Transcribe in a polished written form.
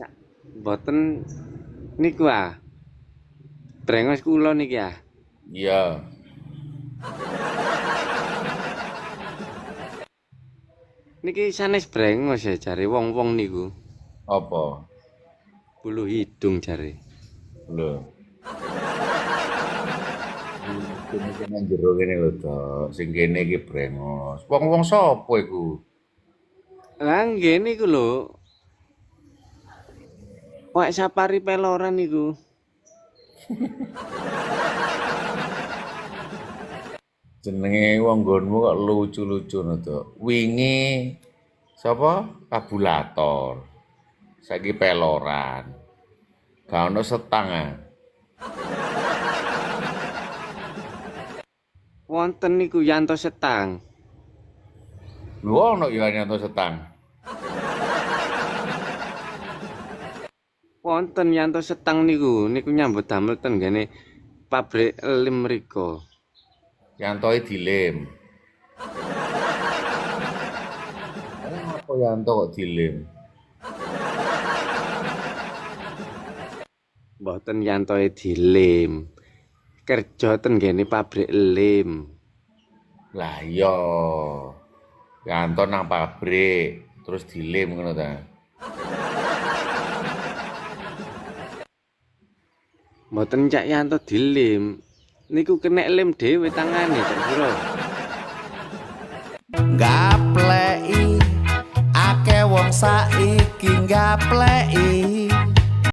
Cak, mboten niku ah. Brengos kula niki ah. Iya. Niki sanes brengos ya jare wong-wong niku. Apa? Bulu hidung jare. Lho. Kene kene jero kene lho, Dok. Sing kene iki brengos. Wong-wong sapa iku? Lah nggih niku lho. Wak Sapari peloran niku. Jenenge wong nggonmu kok lucu-lucu no, Dok. Wingi sapa? Kabulator. Saiki peloran. Gak ono setang ah. Wonten niku Yanto Setang. Lho ono ya Yanto Setang. Wonten Yanto Setang niku, niku nyambut damel ten nggene pabrik lim mriko. Yantoe dilem. Apa Yanto kok dilem? Mboten Yantoe dilem. Kerja ten nggene pabrik lim. Lah iya. Yanto nang pabrik terus dilem ngono ta. Mboten Cak Yanto dilem. Niku kenek lem dhewe tangane Cak Suro. Gapleki akeh wong saiki gapleki.